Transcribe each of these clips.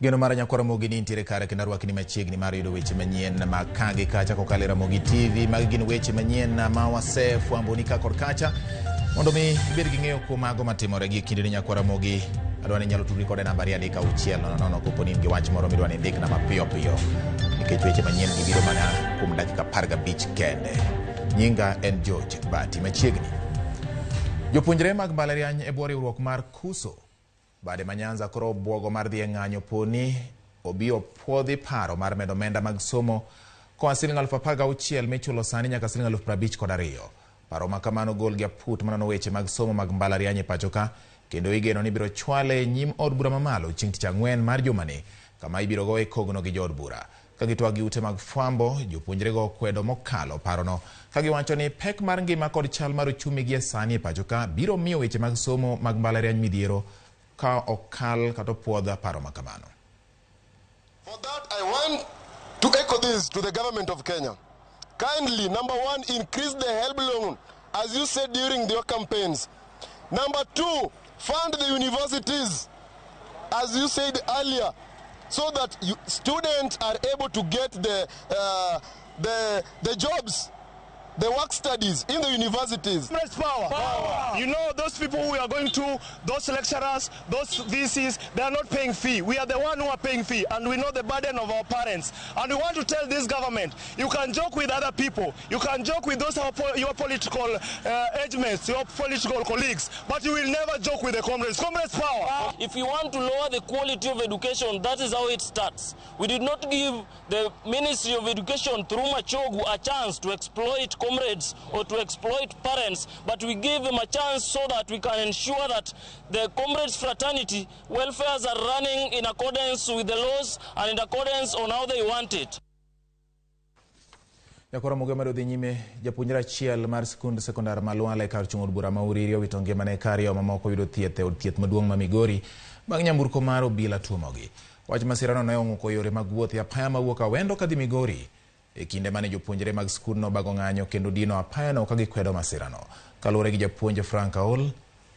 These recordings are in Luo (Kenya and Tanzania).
Geno mar Nyakwar Ramogi ni intiere kare kendo arwakni machiegni mar yudo weche manyien ma ka gi kacha kokalo e Ramogi TV. Magi gin weche manyien ma wasefwamboni ka kod kacha mondo mi ibed gi ng'eyo kuom mago matimore gi kindeni Nyakwar Ramogi. Adwa ni inyalo tudri koda e namba 23600 kopo ni in gi wach moro midwa ni indikna mapiyo piyo nikech weche manyien gi biro mana kuom dakika 15 kende. Nyinga en George Bati machiegni. Jopuonjre mag mbalariany e bwo riwruok mar KUSO Bade ma Nyanza koro obwogo mar dhi e ng'anyo poni obi opuodhi paro mar medo omenda mag somo koa siling 16,000 michulo sani nyaka siling 52,000. Paro ma kamano ogol gi aput manono weche mag somo mag mbalariany e pacho ka kendo igeno ni ibiro chwale e nyim od bura mamalo chieng' tich ang'wen mar jumani kama ibiro goye kogno gi jood bura. Ka gitwak gi ute mag fwambo, jopuonjrego okwedo mokalo parono ka giwacho ni pek mar ngima kod chal mar ochumi gie sani e pacho ka biro miyo weche mag somo mag mbalariany midhiero ka okal kata opuodh paro ma kamano. For that, I want to echo this to the government of Kenya. Kindly, number one, increase the HELB loan, as you said during your campaigns. Number two, fund the universities, as you said earlier, so that students are able to get the jobs, the work studies in the universities. Comrades power. Power. You know, those people who are going to, those lecturers, those VCs, they are not paying fee. We are the one who are paying fee, and we know the burden of our parents. And we want to tell this government, you can joke with other people, you can joke with those your political age mates, your political colleagues, but you will never joke with the comrades. Comrades power. If you want to lower the quality of education, that is how it starts. We did not give the Ministry of Education through Machogu a chance to exploit comrades or to exploit parents, but we give them a chance so that we can ensure that the comrades fraternity welfares are running in accordance with the laws and in accordance on how they want it. Nyakwar Ramogi omedo dhi nyime, japuonjre achiel mar skund sekondar ma Lwala e kar chung' od bura ma Uriri owito ngimane ka ariyo mamoko yudo thieth e od thieth maduong' ma Migori bang' nyamburko mar obila tuomogi. Wach masirano ne ong'uko yore mag wuoth e apaya mawuok Awendo kadhi Migori e kinde mane jopuonjre mag skundno bago ng'anyo kendo dino apayano ka gikwedo masirano. Kaluwore gi japuonj Frank Aol,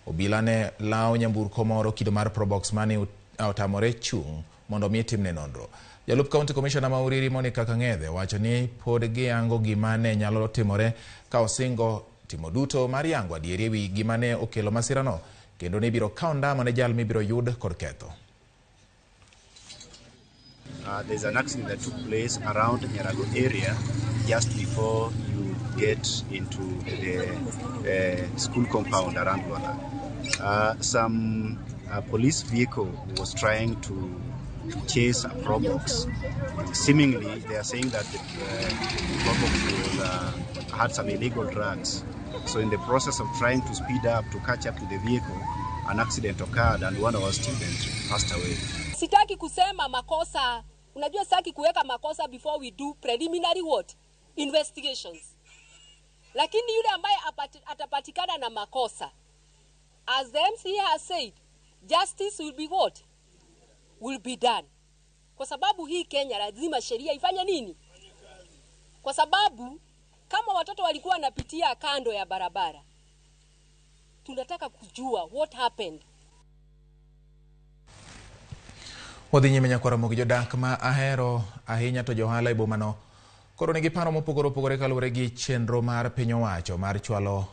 obila ne lawo nyamburko moro kido mar Probox mane otamore chung' mondo omi timne nonro. Jalup County Commissioner ma Uriri Monica Kang'ethe wacho ni pod giyango gima ne nyalo timore ka osingo timo duto mar yango adieri ewi gima ne okelo masirano kendo ni ibiro kaw ndama ne jal mibiro yud kod ketho. There's an accident that took place around Nyarago area just before you get into the school compound around Lwala. Some police vehicle was trying to chase a Probox. Seemingly, they are saying that the Probox had some illegal drugs. So in the process of trying to speed up to catch up to the vehicle, an accident occurred and one of our students passed away. Sitaki kusema makosa. Unajua sitaki kuweka makosa before we do preliminary what? Investigations. Lakini yule ambaye atapatikana na makosa, as the MCA has said, justice will be what? Will be done. Kwa sababu hii Kenya lazima sheria ifanye nini? Kwa sababu kama watoto walikuwa wanapitia kando ya barabara, tunataka kujua what happened. Wadhi nyime Nyakwar Ramogi, jodak ma ahero ahinya to johala e bomano koro nigi paro mopogore opogore kaluwore gi chenro mar piny owacho mar chwalo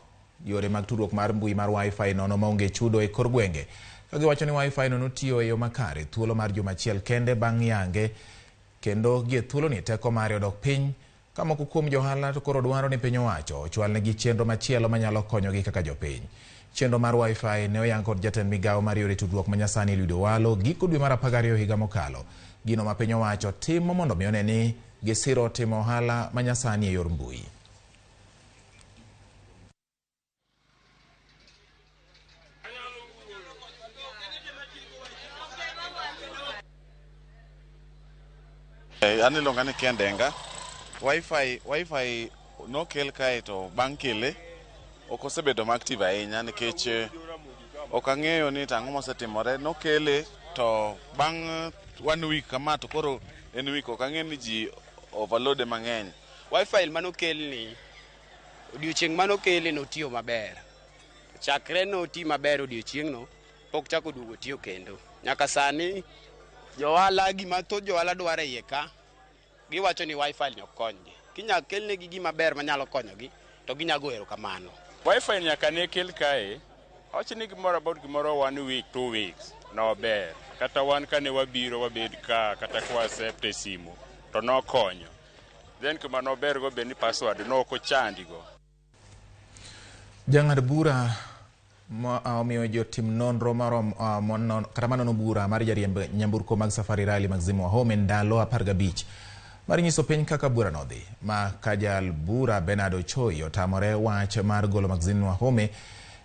yore mag tudruok mar mbui mar wifi nono maonge chudo e kor gwenge. Ka giwacho ni wifi no notiyo e yo makare thuolo mar juma achiel kende bang' yange kendo gie thuoloni teko mare odok piny ka moko kuom johala to koro dwaro ni piny owacho ochwalnegi chenro machielo manyalo konyogi kaka jopiny. Chenro mar wifi ne oyang kod jatend migawo mar yore tudruok manyasani Eliud Owalo giko dwe mar 12 higa mokalo. Gino ma piny owacho timo mondo mi one ni gisiro timo ohala manyasani e yor mbui. An iluonga ni Ken Denga. Wifi nokel kae to bang' kele ok osebedo ma active ahinya nikech ok ang'eyo ni to ang'o mosetimore. Nokele to bang' 1 week kama to koro en week ok ang'e ni ji overload mang'eny. Wifi manokelni odiochieng' manokele notiyo maber. Chakre noti maber odiochieng'no pok chako duogo tiyo kendo. Nyaka sani Johala gima thoth johala dwaro e iye ka, giwacho ni wifi ni ok konygi. Kinya kelnegi gima ber manyalo konyogi, to ginya go erokamano. Wifi nyaka ne kel kae, awach ni gimoro about gimoro 1 week, 2 weeks nober. Kata wan kane wabiro wabed ka kata kwa accept e simu to nokonyo. Then kuma nober go be ni password nok ochandigo. Jang'ad bura ma omiyo jotim nonro marom kata manono bura mar jariemb nyamburko mag Safari Rally Maxine Wahome ndalo 15 mar nyiso piny kaka bura nodhi ma ka jal bura Bernard Ochoi otamore wach mar golo Maxine Wahome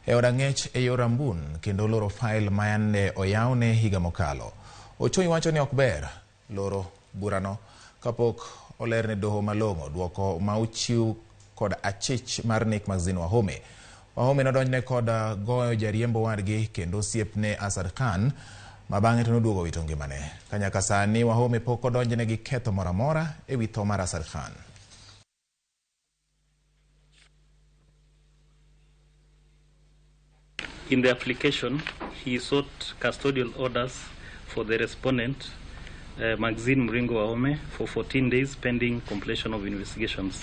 e od ang'ech e yor Rambun kendo loro fail ma yande oyawne higa mokalo. Ochoi wacho ni ok ber loro burano kapok olerne doho malong'o duoko ma ochiw kod achich mar nek Maxine Wahome. Wahome nodonjne kod goyo jariembo wadgi kendo osiepne Asad Khan ma bang'e to noduogo wito ngimane. Ka nyaka sani Wahome pok odonjne gi ketho moro amora e wi tho mar Asad Khan. In the application, he sought custodial orders for the respondent, Maxine Muringo Wahome, for 14 days pending completion of investigations,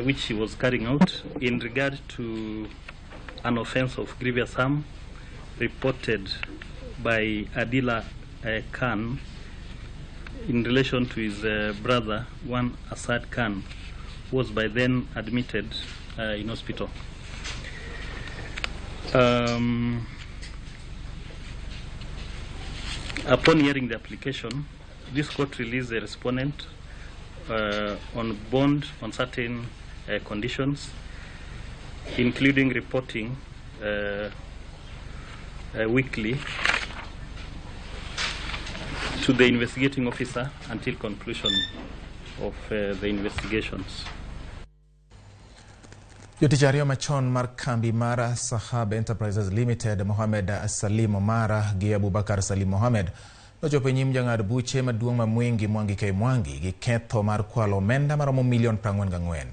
which he was carrying out in regard to an offense of grievous harm reported by Adila Khan in relation to his brother, one Asad Khan, who was by then admitted in hospital. Upon hearing the application, this court released the respondent on bond on certain conditions, including reporting weekly to the investigating officer until conclusion of the investigations. Jotich ariyo machon mar kambi mar Sahab Enterprises Limited, Mohamed Salim Omar gi Abubakar Salim Mohamed, nochopo e nyim jang'ad buche maduong' ma Mwingi Mwangi K Mwangi gi ketho mar kwalo omenda maromo milion 44.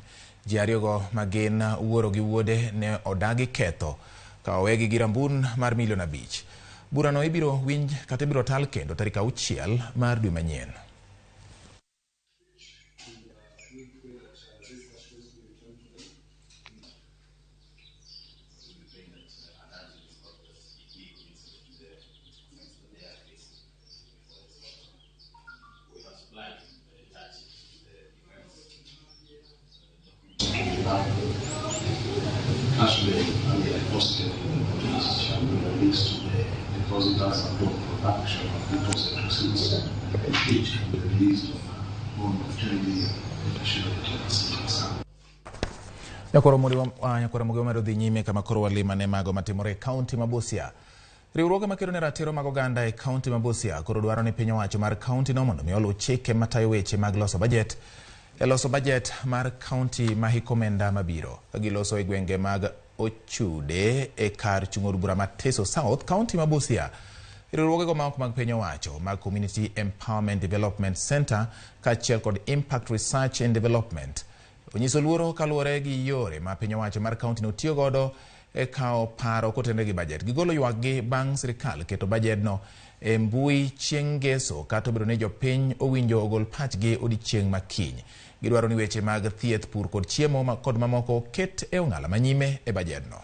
Ji ariyogo ma gin wuoro gi wuode ne odagi ketho ka owegi gi rambun mar milion 5. Burano ibiro winj kata ibiro tal kendo tarik 6 mar dwe manyien. Cash bail earlier deposited with the police shall be released to the depositors upon production of deposit receipts, each can be released on a bond of 10 million in the surety of the city. Nyakwara Mugi wamedo dhi nyime kama koro walimane mago matimore e kaunti ma Busia. Riwruoge makedo ne ratiro mag oganda e kaunti ma Busia koro dwaro ni piny owacho mar kaunti no mondo mi oluw chike matayo weche mag loso bajet e loso bajet mar kaunti ma hik omenda mabiro. Ka giloso e gwenge mag Ochude e kar chung' od bura ma Teso South, kaunti ma Busia. Riwruogego ma ok mag piny owacho mag Community Empowerment Development Center kaachiel kod Impact Research and Development onyiso luoro kaluwore gi yore ma piny owacho mar kaunti no tiyo godo e kawo paro kotenore gi bajet. Gigolo ywakgi bang' sirikal keto bajedno e mbui chieng' ngeso kata obedo ni jopiny owinjo ogol pachgi odiechieng' ma kiny. Gidwaro ni weche mag thieth, pur kod chiemo kod mamoko oket e ong'ala manyime e bajedno.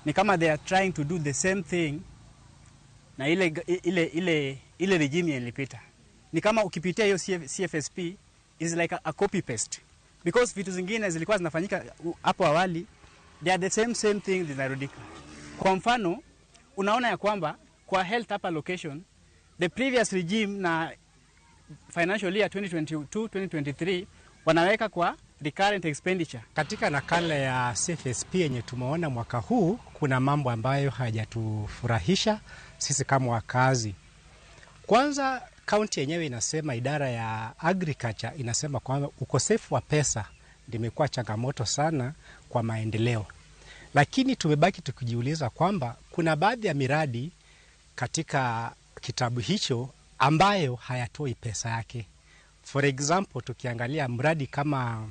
Ni kama they are trying to do the same thing na ile regime ilipita. Ni kama ukipitia hiyo CFSP is like a copy paste because vitu zingine zilikuwa zinafanyika hapo awali, they are the same thing zinarudika. Kwa mfano, unaona ya kwamba kwa health hapa location, the previous regime na financial year 2022 2023 wanaweka kwa recurrent expenditure. Katika nakala ya CFSP yenye tumeona mwaka huu, kuna mambo ambayo hayajatufurahisha sisi kama wakazi. Kwanza, kaunti yenyewe inasema, idara ya agriculture inasema kwamba ukosefu wa pesa limekuwa changamoto sana kwa maendeleo, lakini tumebaki tukijiuliza kwamba kuna baadhi ya miradi katika kitabu hicho ambayo hayatoi pesa yake. For example, tukiangalia mradi kama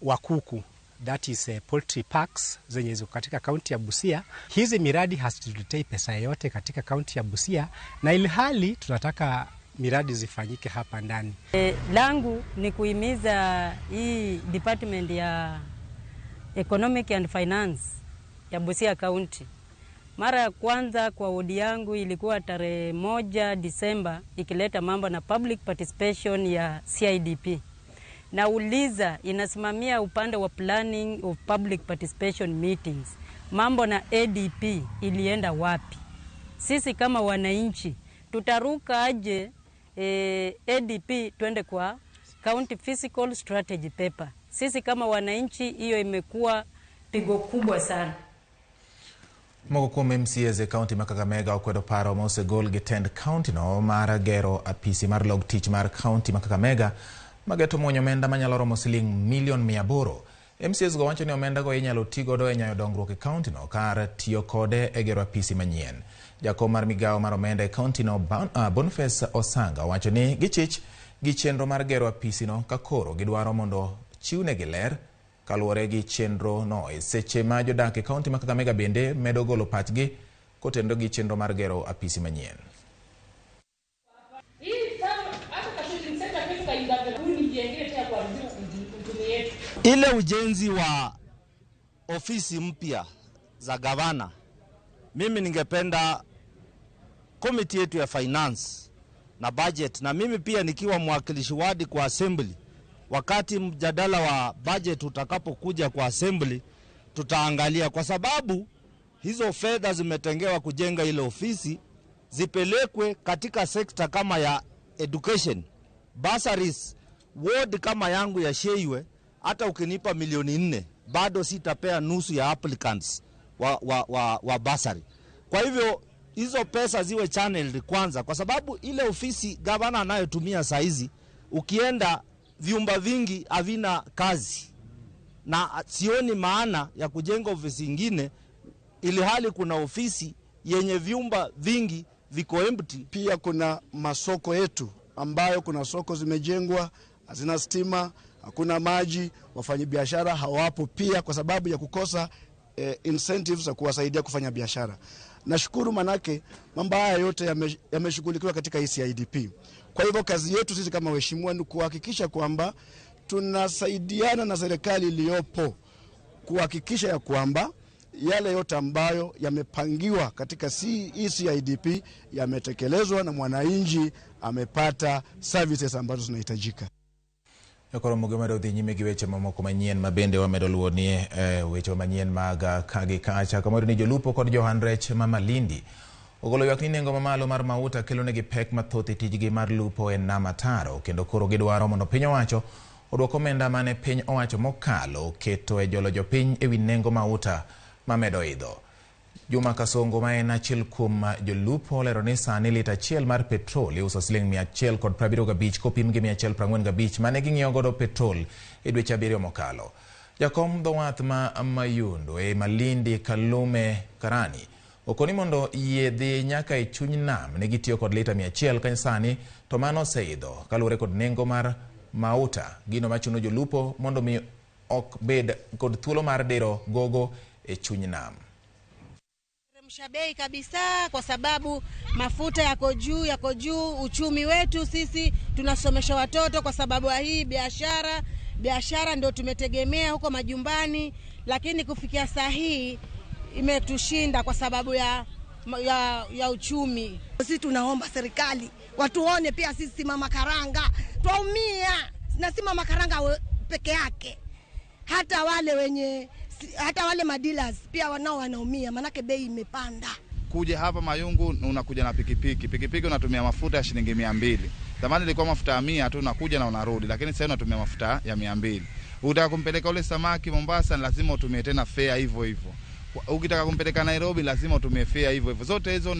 wa kuku, that is poultry parks zenye ziko katika kaunti ya Busia. Hizi miradi hazituletei pesa yoyote katika kaunti ya Busia, na ilhali tunataka miradi zifanyike hapa ndani. Langu ni kuhimiza hii department ya Economic and Finance ya Busia County. Mara ya kwanza kwa wodi yangu ilikuwa tarehe 1 Disemba, ikileta mambo na public participation ya CIDP. Nauliza, inasimamia upande wa planning of public participation meetings. Mambo na ADP ilienda wapi? Sisi kama wananchi tutaruka aje ADP twende kwa County Fiscal Strategy Paper? Sisi kama wananchi, hiyo imekuwa pigo kubwa sana. Moko kuom MCAs e kaunti ma Kakamega okwedo paro ma osegol gi tend kaunti no mar gero apisi mar log tich mar kaunti ma Kakamega mageto muonyo omenda manyalo romo siling milion 800. MCAs go wacho ni omenda go inyalo ti godo e nyayo dongruok e kaunti no kar tiyo kode e gero apisi manyien. Jakom mar migawo mar omenda e kaunti no Boniface Osanga wacho ni gichich gi chenro mar gero apisi no ka koro gidwaro mondo chiwnegi ler kaluwore gi chenro no. E seche ma jodak e kaunti ma Kakamega bende medo golo pachgi kotenore gi chenro mar gero apisi manyien. Ile ujenzi wa ofisi mpya za gavana, mimi ningependa komiti yetu ya finance na budget, na mimi pia nikiwa mwakilishi wadi kwa assembly, wakati mjadala wa budget utakapokuja kwa assembly, tutaangalia, kwa sababu hizo fedha zimetengewa kujenga ile ofisi zipelekwe katika sekta kama ya education, bursaries. Ward kama yangu ya Sheiwe, hata ukinipa milioni 4 bado sitapea nusu ya applicants wa bursary. Kwa hivyo hizo pesa ziwe channeled kwanza, kwa sababu ile ofisi gavana anayotumia saizi, ukienda vyumba vingi havina kazi, na sioni maana ya kujenga ofisi ingine ili hali kuna ofisi yenye vyumba vingi viko empty. Pia kuna masoko yetu ambayo kuna soko zimejengwa hazina stima, hakuna maji, wafanyabiashara hawapo pia kwa sababu ya kukosa incentives za kuwasaidia kufanya biashara. Nashukuru manake mambo haya yote yameshughulikiwa katika CIDP. Kwa hivyo kazi yetu sisi kama waheshimiwa ni kuhakikisha kwamba tunasaidiana na serikali iliyopo kuhakikisha ya kwamba yale yote ambayo yamepangiwa katika CIDP yametekelezwa na mwananchi amepata services ambazo zinahitajika. Koro mogo dhi nyime gi weche mamoko manyien ma bende wamedo luwo ni weche manyien mag kagi kacha kamoro ni jolupo kod johan rech ma Malindi ogolo ywak ni nengo mamalo mar mauta kelo negi pek mathoth e tijgi mar lupo e nam ataro, kendo koro gidwaro mondo piny owacho odwok omenda mane piny owacho mokalo keto e jolo jopiny ewi nengo mauta mamedo idho. Juma Kasongo ma en achiel kuom jolupo olero ni sani lita achiel mar petrol iuso siling 175 kopim gi 145 mane ging'iewo godo petrol e dweche 7 mokalo. Jakom dho wath ma Mayundu e Malindi Kalume Karani okoni mondo yie dhi nyaka e chuny nam ne gitiyo kod lita 100 ka sani to mano oseidho kaluwore kod nengo mar mauta, gino machuno jolupo mondo mi ok bed kod thuolo mar diro gogo e chuny nam. Bei kabisa kwa sababu mafuta yako juu, yako juu. Uchumi wetu sisi tunasomesha watoto kwa sababu ya hii biashara. Biashara ndio tumetegemea huko majumbani, lakini kufikia saa hii imetushinda kwa sababu ya uchumi. Sisi tunaomba serikali watuone pia sisi mama karanga twaumia, na si mama karanga peke yake, hata wale wenye, hata wale madealers pia wanao wanaumia, manake bei imepanda. Kuja hapa Mayungu unakuja na pikipiki. Pikipiki unatumia mafuta ya shilingi 200. Zamani ilikuwa mafuta ya 100 tu unakuja na unarudi, lakini sasa unatumia mafuta ya 200. Ukitaka kumpeleka ule samaki Mombasa lazima utumie tena fare hivyo hivyo. Ukitaka kumpeleka Nairobi lazima utumie fare hivyo hivyo. Zote hizo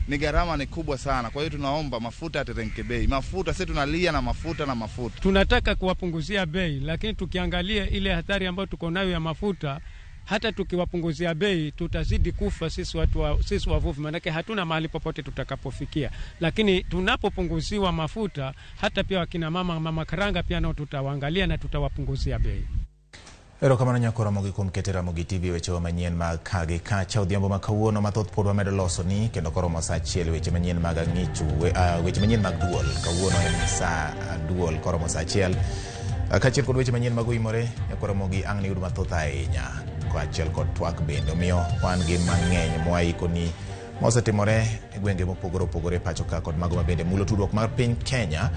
ni gharama ni kubwa sana. Kwa hiyo tunaomba mafuta yateremke bei. Mafuta sisi tunalia na mafuta na mafuta. Tunataka kuwapunguzia bei, lakini tukiangalia ile hatari ambayo tuko nayo ya mafuta, hata tukiwapunguzia bei tutazidi kufa sisi watu sisi wavuvi, maana hatuna mahali popote tutakapofikia. Lakini tunapopunguziwa mafuta, hata pia wakina mama karanga pia nao tutawaangalia na tutawapunguzia bei. Erokamano nyako Ramogi kuom keto Ramogi TV wechewa manyien mag ka gi kacha odhiambo ma kawuono mathoth pod wamedo loso ni kendo koromo saa achiel weche manyien mag ang'icho weche manyien mag duol kawuono en saa duol koromo saa achiel. Kaachiel kod weche manyien mag oimore nyako Ramogi ang' niyud mathoth ahinya kaachiel kod twak bende omiyo wan gi mang'eny mwaiko ni mosetimore e gwenge mopogore opogore pacho ka kod mago mabende mulo tudruok mar piny Kenya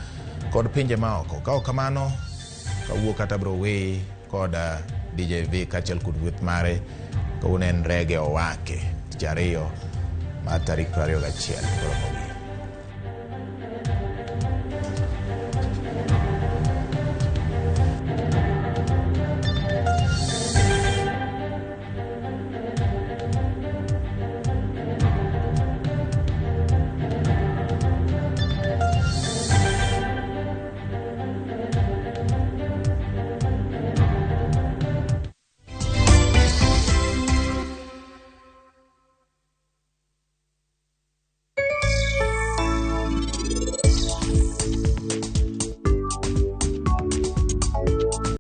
kod pinje maoko. Ka ok kamano kawuok kata bro weyi kod DJ V kaachiel kod wuoth mare kawuono en rege owake tich ariyo mar tarik 21 koromogi.